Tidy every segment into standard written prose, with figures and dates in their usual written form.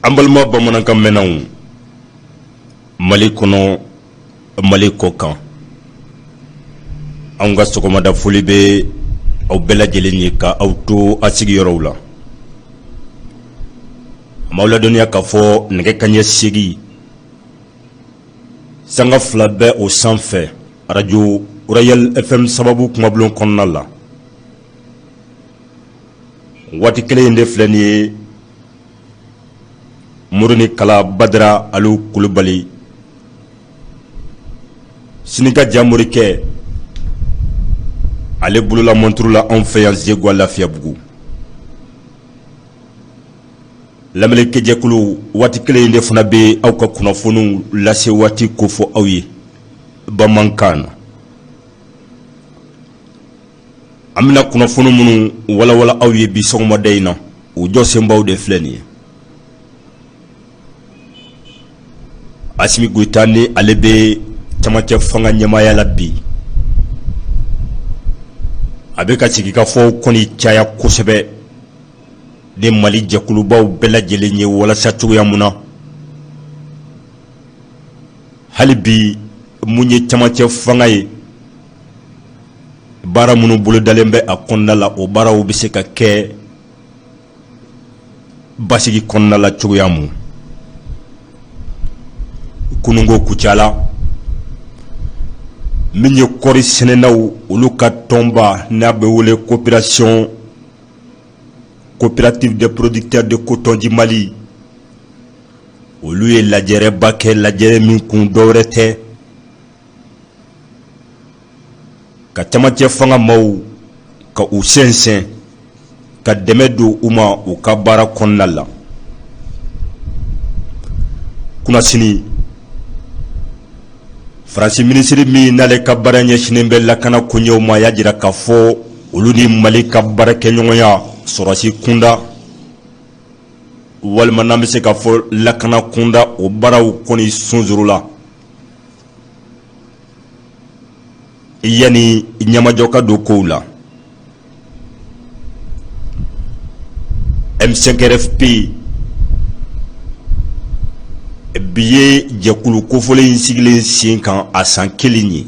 An balima bamanankan mɛnnaw Mali kɔnɔ, Mali kɔ kan, anw ka sɔgɔmada foli bɛ aw bɛɛ lajɛlen ye ka aw to a sigiyɔrɔw la. An b'aw ladɔnniya k'a fɔ nɛgɛ kanɲɛ 8:02 bɛ o sanfɛ, arajo Royal FM sababu kumabulon kɔnɔna la. Waati kelen in de filɛ nin ye, Mori ni kala Badara Alu Kulubali, sini ka ja morikɛ, ale bolola mɔnturu la anw fɛ yan Zeguwa Lafiyabugu. Lamɛnnikɛjɛkulu, waati kelen in de fana bɛ aw ka kunnafoniw lase waati kofɔ aw ye bamanankan na. An bɛna kunnafoni minnu walawala aw ye bi sɔgɔmada in na, u jɔsenbaw de filɛ nin ye. Asimi Goyita ni ale bɛ camancɛ fanga ɲɛmaaya la bi, a bɛ ka sigikafɔw kɔni caya kosɛbɛ ni Mali jɛkulubaw bɛɛ lajɛlen ye, walasa cogoya mun na hali bi mun ye camancɛ fanga ye, baara minnu bolodalen bɛ a kɔnɔna la, o baaraw bɛ se ka kɛ basigi kɔnɔna la cogoya mun. Kununko Kucala, min ye kɔɔri sɛnɛnaw olu ka tɔnba n'a bɛ wele coopération coopérative des producteurs de coton du Mali, olu ye lajɛrɛba kɛ, lajɛrɛ min kun dɔwɛrɛ tɛ ka camancɛ fanga maaw ka u sɛnsɛn, ka dɛmɛ don u ma u ka baara kɔnɔna la. Kunasini, Faransi minisiri min n'ale ka baara ɲɛsinnen bɛ lakana koɲɛw ma y'a jira k'a fɔ olu ni Mali ka baarakɛɲɔgɔnya sɔrɔsi kunda, walima n'an bɛ se k'a fɔ lakana kunda, o baaraw kɔni sonsorola yanni ɲɛmajɔ ka don kow la. M5RFP bi ye jɛkulu kofɔlen in sigilen sen kan a san kelen ye.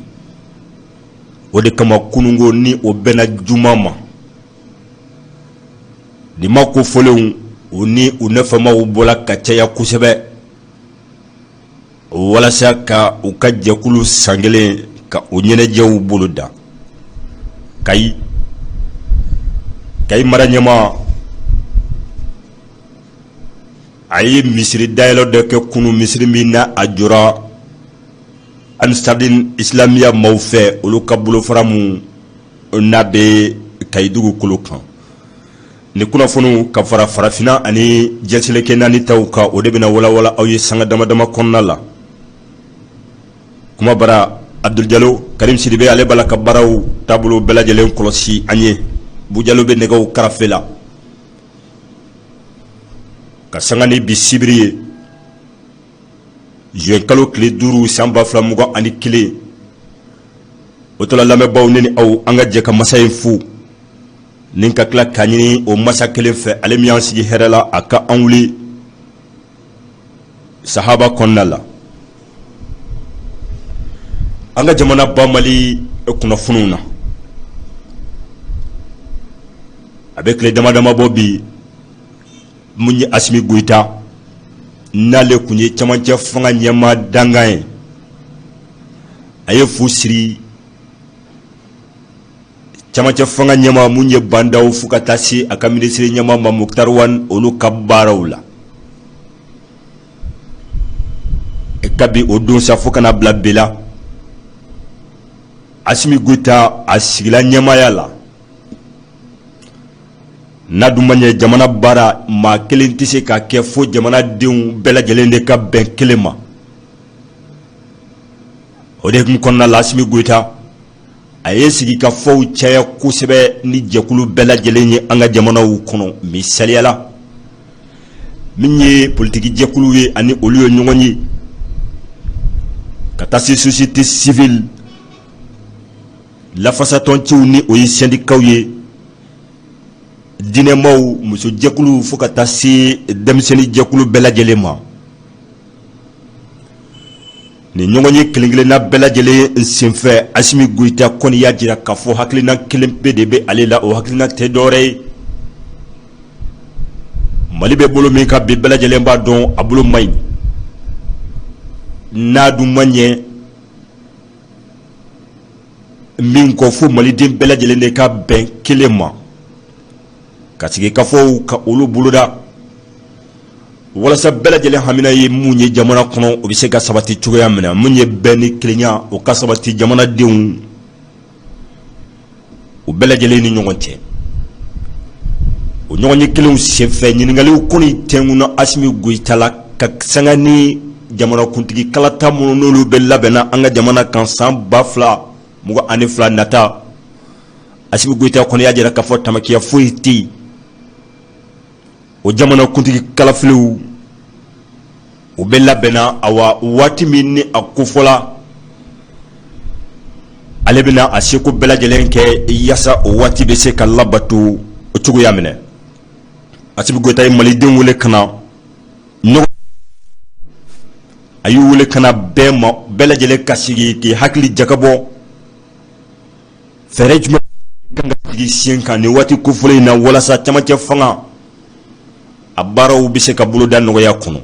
O de kama kununko, ni o bɛnna juma ma, nin maa kofɔlenw u ni u nɔfɛmaw bɔla ka caya kosɛbɛ walasa ka u ka jɛkulu san kelen ka o ɲɛnajɛw boloda. Kayi, Kayi mara ɲɛmaa, a ye misiri dayɛlɛ dɔ kɛ kunu, misiri min na a jɔra Ansardine Islamiya maaw fɛ, olu ka bolofara mun n'a bɛ Kayi dugukolo kan. Ni kunnafoniw ka fara farafinna ani diɲɛ seleke naani taw kan, o de bɛna walawala aw ye sanga dama dama kɔnɔna la. Kuma bara Abdul Jalo, Karim Sidibe, ale b'a la ka baaraw taabolo bɛɛ lajɛlen kɔlɔsi an ye. Bujalo bɛ nɛgɛw karafe la ka sanga ni bi sibiri ye, juin kalo tile 5 san 2021. O tɔla lamɛnbaaw, ne ni aw, an ka jɛ ka masa in fo ni ka tila k'a ɲini o masa kelen fɛ, ale min y'an sigi hɛrɛ la, a ka an wuli sahaba kɔnɔna la. An ka jamana ba Mali kunnafoniw na, a bɛ tile dama dama bɔ bi, mun ye Asimi Goyita, n'ale tun ye camancɛ fanga ɲɛmaa dankan ye, a ye fu siri camancɛ fanga ɲɛmaa mun ye Bah N'Daw, fo ka taa se a ka minisiri ɲɛmaa ma Moctar Ouane, olu ka baaraw la kabi o don sa fo ka na bila bi la. Asimi Goyita a sigila ɲɛmaaya la. N'a dun ma ɲɛ, jamana baara maa kelen tɛ se ka kɛ fo jamanadenw bɛɛ lajɛlen de ka bɛn kelen ma. O de hukumu kɔnɔna la, Asimi Goyita a ye sigikafɔw caya kosɛbɛ ni jɛkulu bɛɛ lajɛlen ye an ka jamanaw kɔnɔ. Misaliya la, min ye politiki jɛkulu ye ani olu ye ɲɔgɔn ye, ka taa se société civile lafasatɔnciw ni o ye sɛndikaw ye. Diinɛmaw, musojɛkulu, fo ka taa se denmisɛnnin jɛkulu bɛɛ lajɛlen ma. Nin ɲɔgɔnye kelen-kelenna bɛɛ lajɛlen senfɛ, Asimi Goyita kɔni y'a jira k'a fɔ hakilina kelen pe de bɛ ale la. O hakilina tɛ dɔwɛrɛ ye, Mali bɛ bolo min kan bi, bɛɛ lajɛlen b'a dɔn a bolo man ɲi. N'a dun ma ɲɛ min kɔ, fo maliden bɛɛ lajɛlen de ka bɛn kelen ma ka sigikafɔw ka olu boloda, walasa bɛɛ lajɛlen hamina ye mun ye jamana kɔnɔ, o bɛ se ka sabati cogoya min na. Mun ye bɛn ni kelenya, o ka sabati jamanadenw u bɛɛ lajɛlen ni ɲɔgɔn cɛ. O ɲɔgɔnye kelenw senfɛ, ɲininkaliw kɔni tɛnkunna Asimi Goyita la ka sanga ni jamanakuntigi kalata minnu n'olu bɛ labɛnna an ka jamana kan san 2022 nata. Asimi Goyita kɔni y'a jira k'a fɔ tamakiya foyi tɛ yen, o jamanakuntigi kalafiliw o bɛ labɛnna. Awa, waati min ni a kofɔla, ale bɛna a seko bɛɛ lajɛlen kɛ yaasa o waati bɛ se ka labato o cogoya min na. Asimi Goyita ye malidenw wele ka na ɲɔgɔn, a y'u wele ka na bɛɛ ma, bɛɛ lajɛlen ka sigi k'i hakili jagabɔ fɛɛrɛ jumɛn kan ka sigi sen kan nin waati kofɔlen in na, walasa camancɛ fanga a baaraw bɛ se ka boloda nɔgɔya kɔnɔ.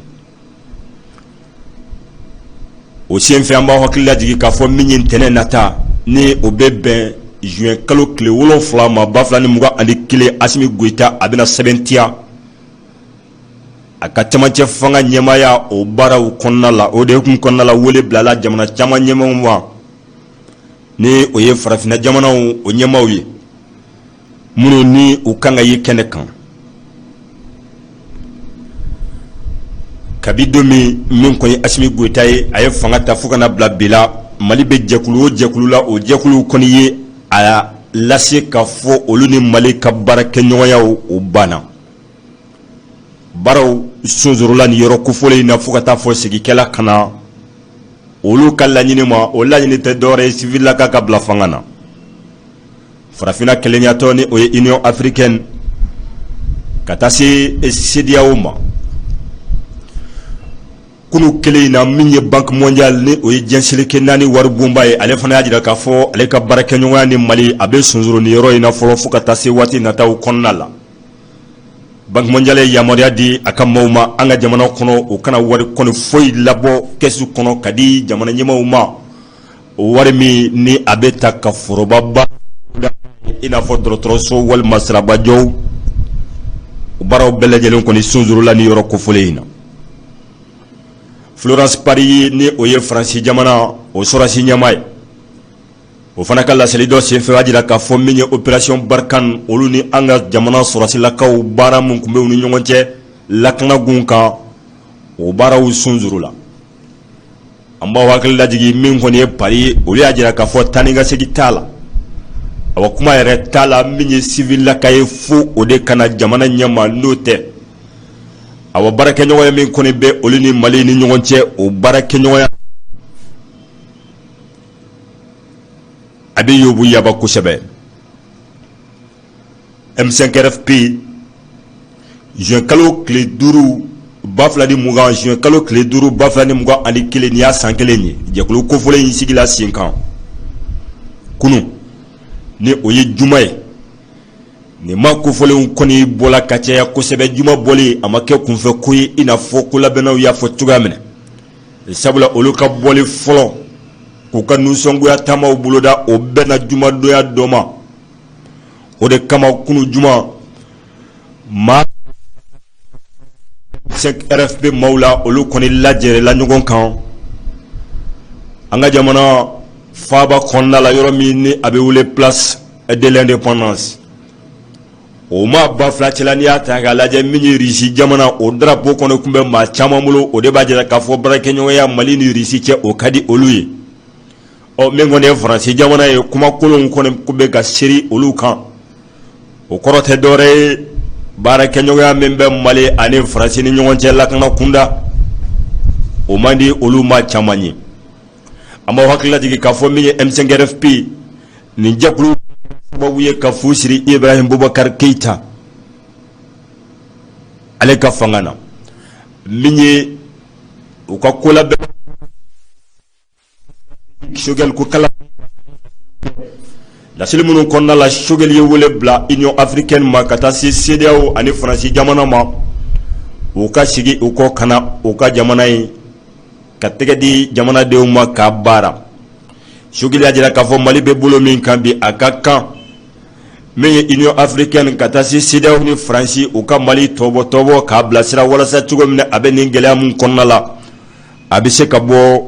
O senfɛ, an b'aw hakili lajigin k'a fɔ min ye ntɛnɛn nata ni o bɛ bɛn juin kalo tile 7 ma 2021, Asimi Goyita a bɛna sɛbɛntiya a ka camancɛ fanga ɲɛmaaya o baaraw kɔnɔna la. O de hukumu kɔnɔna la, wele bilala jamana caman ɲɛmaaw ma, ni o ye farafinna jamanaw o ɲɛmaaw ye, minnu ni u kan ka ye kɛnɛ kan. Kabi don min, min kɔni Asimi Goyita ye, a ye fanga ta fo ka na bila bi la, Mali bɛ jɛkulu o jɛkulu la, o jɛkulu kɔni ye a lase k'a fɔ olu ni Mali ka baarakɛɲɔgɔnyaw o banna. Baaraw sonsorola nin yɔrɔ kofɔlen in na fo ka taa fɔ sigikɛla ka na olu ka laɲini ma. O laɲini tɛ dɔwɛrɛ ye, sivilaka ka bila fanga na. Farafinna kelenyatɔn, ni o ye Union africaine, ka taa se CEDEAO ma. Kunu kelen in na, min ye Banque mondiale, ni o ye diɲɛ seleke naani waribonba ye, ale fana y'a jira k'a fɔ ale ka baarakɛɲɔgɔnya ni Mali a bɛ sonsoro nin yɔrɔ in na fɔlɔ fo ka taa se waati nataw kɔnɔna la. Banque mondiale ye yamaruya di a ka maaw ma an ka jamana kɔnɔ, u kana wari kɔni foyi labɔ kɛsu kɔnɔ ka di jamana ɲɛmaaw ma, o wari min ni a bɛ ta ka foroba i n'a fɔ dɔgɔtɔrɔso walima sirabajɔw. O baaraw bɛɛ lajɛlen kɔni sonsorola ni yɔrɔ kofɔlen in na. Florence Parly, ni o ye Faransi jamana o sɔrɔdasi ɲɛmaa ye, o fana ka laseli dɔ senfɛ, y'a jira k'a fɔ min ye opération Barkhane, olu ni an ka jamana sɔrɔdasilakaw, baara min tun bɛ u ni ɲɔgɔn cɛ lakanagun kan, o baaraw sonsorola. An b'aw hakili lajigin, min kɔni ye Paris, olu y'a jira k'a fɔ taa ni ka segin t'a la, awa kuma yɛrɛ t'a la. Min ye sivilaka ye, fo o de ka na jamana ɲɛma, n'o tɛ, awa baarakɛɲɔgɔnya min kɔni bɛ olu ni Mali ni ɲɔgɔn cɛ, o baarakɛɲɔgɔnya a bɛ yobu yaba kosɛbɛ. M5 RFP, juin kalo tile 5 2020, juin kalo tile 5 2021, nin y'a san kelen ye jɛkulu kofɔlen in sigila sen kan. Kunun, ni o ye juma ye, nin maa kofɔlenw kɔni bɔla ka caya kosɛbɛ. Juma bɔlen, a ma kɛ kunfɛ ko ye, i n'a fɔ kolabɛnnaw y'a fɔ cogoya min na, sabula olu ka bɔli fɔlɔ k'u ka nisɔngoya taamaw boloda, o bɛnna jumadonya dɔ ma. O de kama kunu juma, maa M5 RFP maaw la, olu kɔni lajɛrɛla ɲɔgɔn kan an ka jamana faaba kɔnɔna la, yɔrɔ min ni a bɛ wele Place de l'Indépendance. O maa 2000 cɛla, n'i y'a ta k'a lajɛ, min ye Russie jamana, o drapeau kɔni tun bɛ maa caman bolo. O de b'a jira k'a fɔ baarakɛɲɔgɔnya Mali ni Russie cɛ, o ka di olu ye. Ɔ, min kɔni ye Faransi jamana ye, kuma kolonw kɔni bɛ ka seri olu kan. O kɔrɔ tɛ dɔwɛrɛ ye, baarakɛɲɔgɔnya min bɛ Mali ani Faransi ni ɲɔgɔn cɛ lakana kunda, o man di olu maa caman ye. An b'aw hakili lajigin k'a fɔ min ye M5 RFP, nin jɛkulu sababu ye ka fu siri Ibrahim Boubacar Keïta. Ale ka fanga na, min ye u ka ko labɛn Choguel Kokalla, laseli minnu kɔnɔna la, Choguel ye wele bila Union africaine ma ka taa se CEDEAO ani Faransi jamana ma, u ka sigi u kɔ ka na u ka jamana in ka tɛgɛ di jamanadenw ma k'a baara. Choguel y'a jira k'a fɔ Mali bɛ bolo min kan bi, a ka kan min ye Union africaine ka taa se CEDEAO ni Faransi, u ka Mali tɔbɔtɔbɔ k'a bilasira walasa cogo min na a bɛ nin gɛlɛya min kɔnɔna la, a bɛ se ka bɔ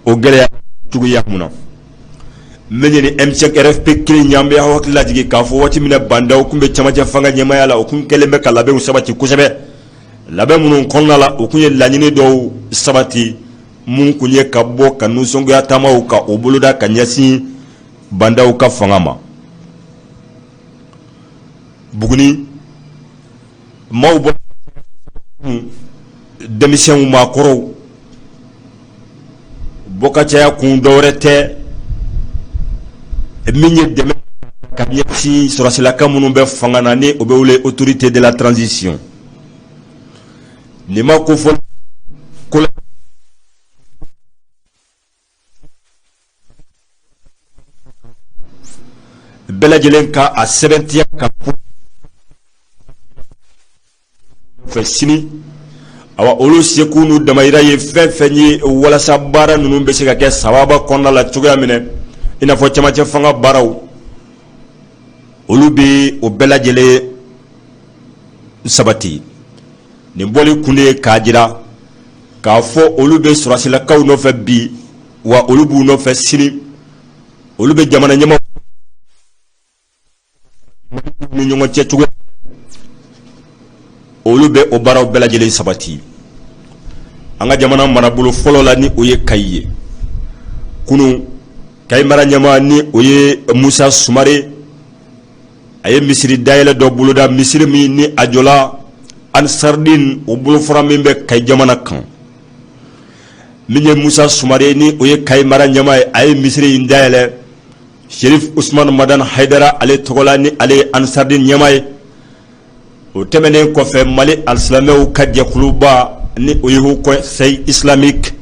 o gɛlɛya cogoya mun na. Min ye ni M5 RFP kelen ye, an bɛ hakili lajigin k'a fɔ waati min na Bah N'Daw tun bɛ cɛmancɛ fanga ɲɛmaaya la, o tun kɛlen bɛ ka labɛnw sabati kosɛbɛ, labɛn minnu kɔnɔna la o tun ye laɲini dɔw sabati mun tun ye ka bɔ ka nisɔngoya taamaw ka o boloda ka ɲɛsin Bah N'Daw ka fanga ma. Buguni maaw bɔ, denmisɛnw, maakɔrɔw bɔ ka caya kun dɔwɛrɛ tɛ, min ye dɛmɛ ka ɲɛsin sɔrɔsilaka minnu bɛ fanga na, ni o bɛ wele autorité de la transition. Nin ma ko fɔ ko bɛɛ lajɛlen ka a sɛbɛntiya ka fɛ sini. Awa, olu seko n'u damayira ye fɛn fɛn ye walasa baara ninnu bɛ se ka kɛ sababa kɔnɔna la cogoya min na, i n'a fɔ cɛmancɛ fanga baaraw, olu bɛ o bɛɛ lajɛlen sabati. Nin bɔli kun de ye k'a jira k'a fɔ olu bɛ sɔrɔsilakaw nɔfɛ bi, wa olu b'u nɔfɛ sini, olu bɛ jamana ɲɛmaaw ni ɲɔgɔn cɛ cogo, olu bɛ o baaraw bɛɛ lajɛlen sabati. An ka jamana marabolo fɔlɔ la, ni o ye Kayi ye, kunun Kayi mara ɲɛmaa, ni o ye Musa Sumare, a ye misiri dayɛlɛ dɔ boloda, misiri min ni a jɔla Ansardine o bolofara min bɛ Kayi jamana kan. Min ye Musa Sumare, ni o ye Kayi mara ɲɛmaa ye, a ye misiri in dayɛlɛ Sherif Usman Madani Hayidara ale tɔgɔ la, ni ale ye Ansardine ɲɛmaa ye. O tɛmɛnen kɔfɛ, Mali alisilamɛw ka jɛkuluba, ni o ye Haut Conseil islamique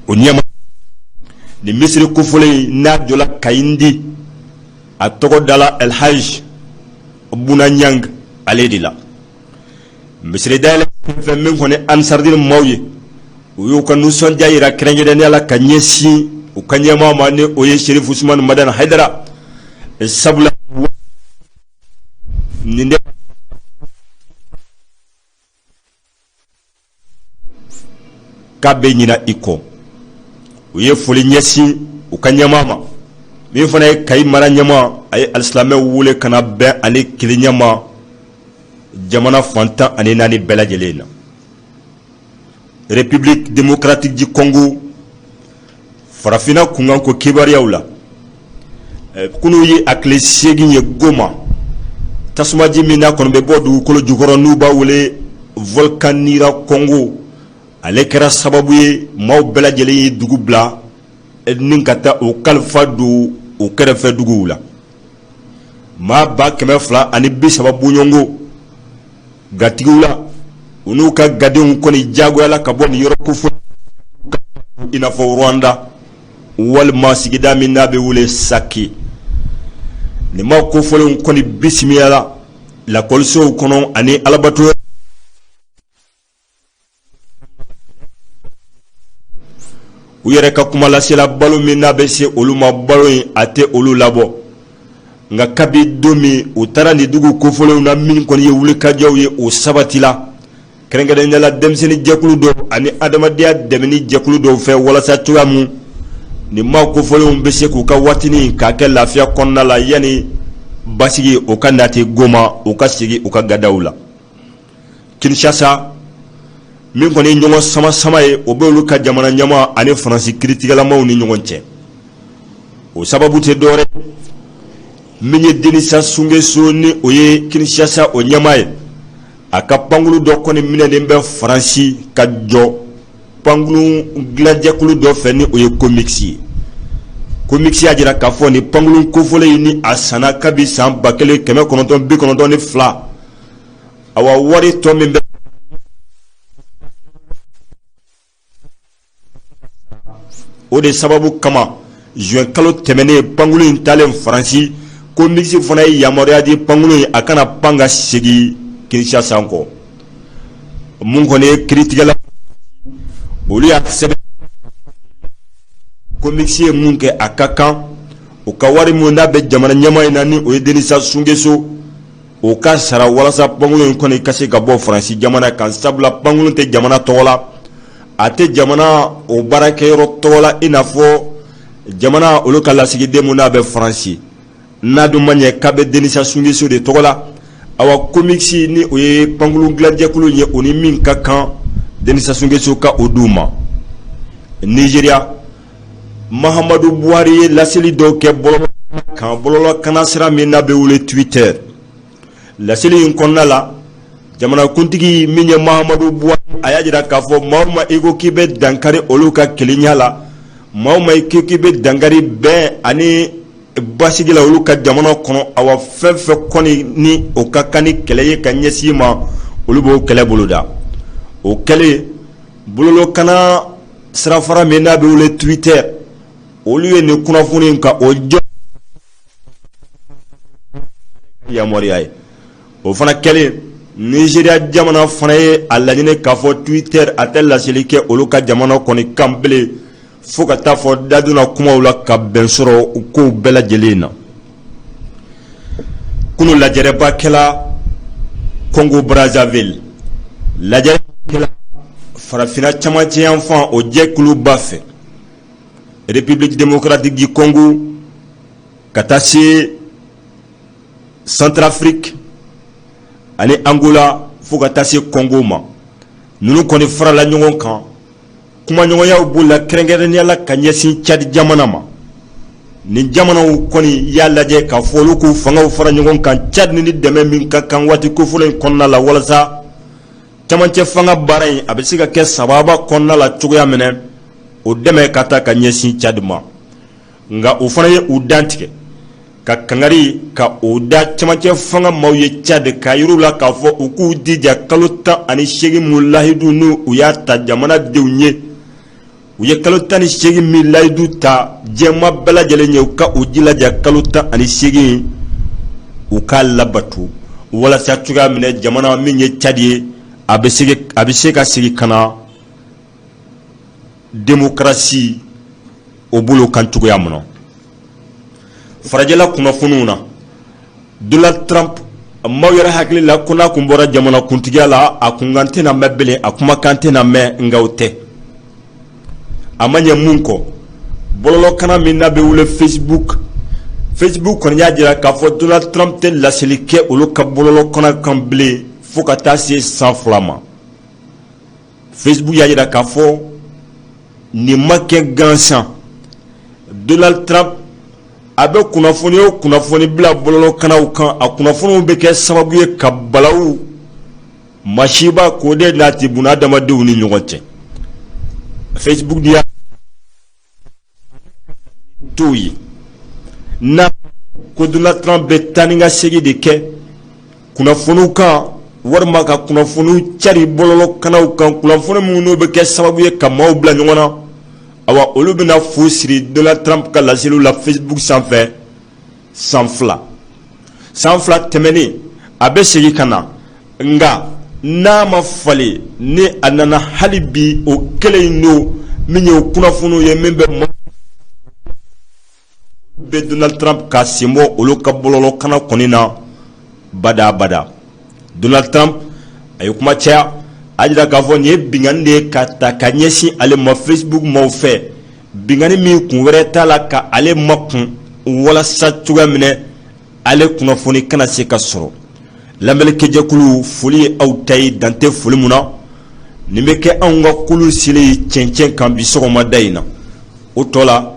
o ɲɛmaa, nin misiri kofɔlen in n'a jɔla Kayindi, a tɔgɔ dala El Hadj Buna Ɲang ale de la. Misiri dayɛlɛ fɛn min kɔni, Ansardine maaw ye, u y'u ka nisɔndiya jira kɛrɛnkɛrɛnnenya la ka ɲɛsin u ka ɲɛmaa ma, ni o ye Sherif Usman Madani Hayidara, sabula nin de k'a bɛ ɲina i kɔ. U ye foli ɲɛsin u ka ɲɛmaa ma. Min fana ye Kayi mara ɲɛmaa, a ye alisilamɛw wele ka na bɛn ani kelenya ma jamana fan 14 bɛɛ lajɛlen na. République démocratique du Congo, farafinna kunkanko kibaruyaw la, kunun ye a tile 8 ye, Goma, tasumaji min n'a kɔni bɛ bɔ dugukolo jukɔrɔ, n'u b'a wele volcan Nyiragongo, ale kɛra sababu ye maaw bɛɛ lajɛlen ye dugu bila ni ka taa u kalifa don u kɛrɛfɛ duguw la. Maa 230 bɔɲɔgɔnko gatigiw la, u n'u ka gadenw kɔni jagoyala ka bɔ nin yɔrɔ kofɔ i n'a fɔ Rwanda walima sigida min n'a bɛ wele Sake. Nin maa kofɔlenw kɔni bisimilala lakɔlisow kɔnɔ ani alabato. U yɛrɛ ka kuma lasela, balo min n'a bɛ se olu ma, balo in a tɛ olu labɔ. Nka kabi don min u taara nin dugu kofɔlenw na, min kɔni ye wulikajɔw ye, o sabatila kɛrɛnkɛrɛnnenya la denmisɛnnin jɛkulu dɔw ani adamadenya dɛmɛni jɛkulu dɔw fɛ, walasa cogoya mun nin maa kofɔlenw bɛ se k'u ka waatinin k'a kɛ lafiya kɔnɔna la, yanni basigi o ka nati Goma, u ka segin u ka gadaw la. Kinshasa, min kɔni ɲɔgɔn sama sama ye, o bɛ olu ka jamana ɲɛmaa ani Faransi kiritigɛlamaw ni ɲɔgɔn cɛ. O sababu tɛ dɔwɛrɛ, min ye Denis Sassou Nguesso, ni o ye Kinshasa o ɲɛmaa ye, a ka pankulu dɔ kɔni minɛnen bɛ Faransi ka jɔ pankulu dilanjɛkulu dɔ fɛ, ni o ye Comix ye. COMIX y'a jira k'a fɔ nin pankurun kofɔlen in ni a sanna kabi san 1992, awa wari tɔ min bɛ o de sababu kama juin kalo tɛmɛnen pankurun in taalen Faransi, COMIX fana ye yamaruya di pankurun in a kana pan ka segin Kinshasa kɔ. Mun kɔni ye kiiritigɛla olu y'a sɛbɛn COMIX ye mun kɛ, a ka kan u ka wari min n'a bɛ jamana ɲɛmaa in na, ni o ye Denis Sassou Nguesso, o ka sara walasa pankurun in kɔni ka se ka bɔ Faransi jamana kan, sabula pankurun tɛ jamana tɔgɔ la, a tɛ jamana o baarakɛyɔrɔ tɔgɔ la, i n'a fɔ jamana olu ka lasigiden mun n'a bɛ Faransi. N'a dun ma ɲɛ k'a bɛ Denis Sassou Nguesso de tɔgɔ la, awa COMIX ni o ye pankurun dilanjɛkulu ye, o ni min ka kan Denis Sassou Nguesso ka o d'u ma. Nizeriya, Mahamadu Buhari ye laseli dɔw kɛ bɔlɔlɔ kan, bɔlɔlɔkana sira min n'a bɛ wele Twitter. Laseli in kɔnɔna la, jamanakuntigi min ye Mahamadu Buhari, a y'a jira k'a fɔ maa o maa i ko k'i bɛ dankari olu ka kelenya la, maa o maa i ko k'i bɛ dankari bɛn ani basigi la olu ka jamana kɔnɔ, awa fɛn fɛn kɔni ni o ka kan ni kɛlɛ ye ka ɲɛsin i ma, olu b'o kɛlɛ boloda. O kɛlen, bɔlɔlɔkana sirafara min n'a bɛ wele Twitter, olu ye nin kunnafoni in ka o jɔ yamaruya ye. O fana kɛlen, Nizeriya jamana fana ye a laɲini k'a fɔ Twitter a tɛ laseli kɛ olu ka jamana kɔni kan bilen, fo ka taa fɔ dadonna kumaw la ka bɛn sɔrɔ u kow bɛɛ lajɛlen na. Kunun lajɛrɛba kɛla Congo Brazzaville, lajɛrɛ kɛla farafinna camancɛ yanfan o jɛkuluba fɛ, République démocratique du Congo ka taa se Centrafrique ani Angola fo ka taa se Congo ma. Ninnu kɔni farala ɲɔgɔn kan, kumaɲɔgɔnyaw b'u la kɛrɛnkɛrɛnnenya la ka ɲɛsin Tchad jamana ma. Nin jamanaw kɔni y'a lajɛ k'a fɔ olu k'u fangaw fara ɲɔgɔn kan Tchad ni dɛmɛ min ka kan waati kofɔlen in kɔnɔna la, walasa camancɛ fanga baara in a bɛ se ka kɛ sababa kɔnɔna la cogoya min na, o dɛmɛ ka taa ka ɲɛsin Tchad ma. Nka o fana ye u dantigɛ ka kangari ka o da camancɛ fanga maaw ye Tchad, k'a yir'u la k'a fɔ u k'u jija kalo 18 mun layidu n'u u y'a ta jamanadenw ye, u ye kalo 18 min layidu ta jɛma bɛɛ lajɛlen ye, u ka u jilaja kalo 18 u k'a labato, walasa cogoya min na jamana min ye Tchad ye, a bɛ se ka segin ka na démocratie o bolo kan cogoya min na. Farajɛla kunnafoniw na, Donald Trump, maaw yɛrɛ hakili la ko n'a kun bɔra jamana kuntigiya la, a kunkan tɛna mɛn bilen, a kumakan tɛna mɛn, nka o tɛ. A ma ɲɛ mun kɔ, bɔlɔlɔkana min n'a bɛ wele Facebook, Facebook kɔni y'a jira k'a fɔ Donald Trump tɛ laseli kɛ olu ka bɔlɔlɔkana kan bilen fo ka taa se san 2 ma. Facebook y'a jira k'a fɔ nin ma kɛ gansan. Donald Trump a bɛ kunnafoni o kunnafoni bila bɔlɔlɔkanaw kan, a kunnafoniw bɛ kɛ sababu ye ka balawu masiba k'o de nati bunadamadenw ni ɲɔgɔn cɛ. Facebook y'a t'o ye n'a ko Donald Trump bɛ taa ni ka segin de kɛ kunnafoniw kan, walima ka kunnafoniw cari bɔlɔlɔkanaw kan, kunnafoni minnu bɛ kɛ sababu ye ka maaw bila ɲɔgɔn na, awa olu bɛna fu siri Donald Trump ka laseliw la Facebook sanfɛ san 2. San 2 tɛmɛnen, a bɛ segin ka na, nka n'a ma falen ni a nana hali bi, o kelen in don min ye o kunnafoniw ye min bɛ bɛ Donald Trump ka sen bɔ olu ka bɔlɔlɔkana kɔni na bada bada. Donald Trump a ye kuma caya, a jira k'a fɔ nin ye binkanni de ye ka ta ka ɲɛsin ale ma Facebook maaw fɛ, binkanni min kun wɛrɛ t'a la ka ale makun walasa cogoya min na ale kunnafoni kana se ka sɔrɔ. Lamɛnnikɛjɛkulu, foli ye aw ta ye, dan tɛ foli mun na. Nin bɛ kɛ anw ka kulu selen ye cɛncɛn kan bi sɔgɔmada in na. O tɔ la,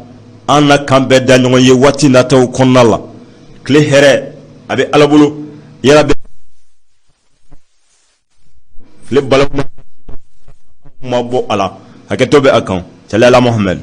an na kan bɛɛ da ɲɔgɔn ye waati nataw kɔnɔna la. Tile hɛrɛ a bɛ Ala bolo yala bɛ tile bala ma bɔ a la, hakɛto bɛ a kan. Sali ala Muhamɛd.